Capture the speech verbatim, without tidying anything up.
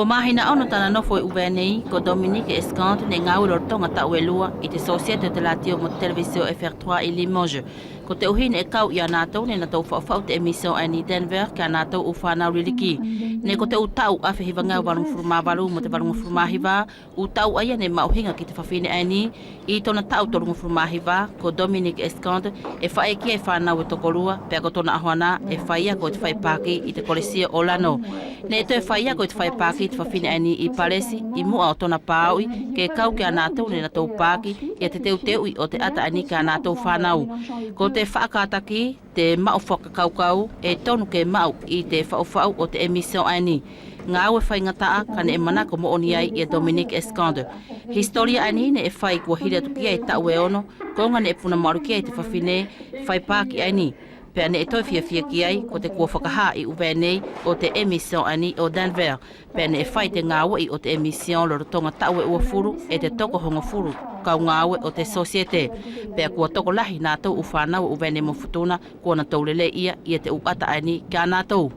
Ko mahina ono tana nofo ʻi ʻUvea nei, ko Dominique Escande neʻe gaue lolotoga taʻu e lua ʻi te sosiete ʻo te latio mo te televisiō F R trois ʻi Limoges. Koteʻuhi neʻe kau ia natou neʻe natou faʻufaʻu te émission ʻaeni Denver kia natou ʻu fanau liliki. Neʻe ko te ʻu taʻu afe hivageau valugafulu ma valu mo te valugafulu ma hiva, ʻu taʻu ʻaia neʻe maʻuhiga ki te fafine ʻaeni. ʻI tona taʻu tolugafulu ma hiva, ko Dominique Escande ʻe faʻe ki ai fanau e tokolua, pea ko tona ʻaho ʻaena ʻe faiako ʻi te fai paki ʻi te kolesio ʻo Lannion. Neʻe toe faiako ʻi te fai paki te fafine ʻaeni ʻi Palesi ʻi muʻa ʻo tona pauʻi ke kau kia natou neʻe natou paki ia te teuteuʻi ʻo te ʻata ʻaeni kia natou fanau. Ko te faʻa kataki te maʻu fakakaukau ʻe tonu ke maʻu ʻi te faʻufaʻu ʻo te émission ʻaeni. Gaue faigataʻa kaʻe neʻe manako moʻoni ai ia Dominique Escande. Hisitolia ʻaeni neʻe fai kua hili atu ki ai taʻu e ono, koga neʻe puna maʻuli ki ai te fafine fai paki ʻaeni. Pea neʻe toe fiafia ki ai ko te kua fakahā ʻi ʻUvea nei ʻo te émission ʻaeni ʻo Denver. Pea neʻe fai te gaueʻi ʻo te émission lolotoga taʻu e uafulu e te toko hogofulu kau gaue ʻo te sosiete. Pea kua tokolahi natou ʻu fanau ʻo ʻUvea nei mo Futuna kua natou lelei ia ia te ʻu ʻata ʻaeni kia natou.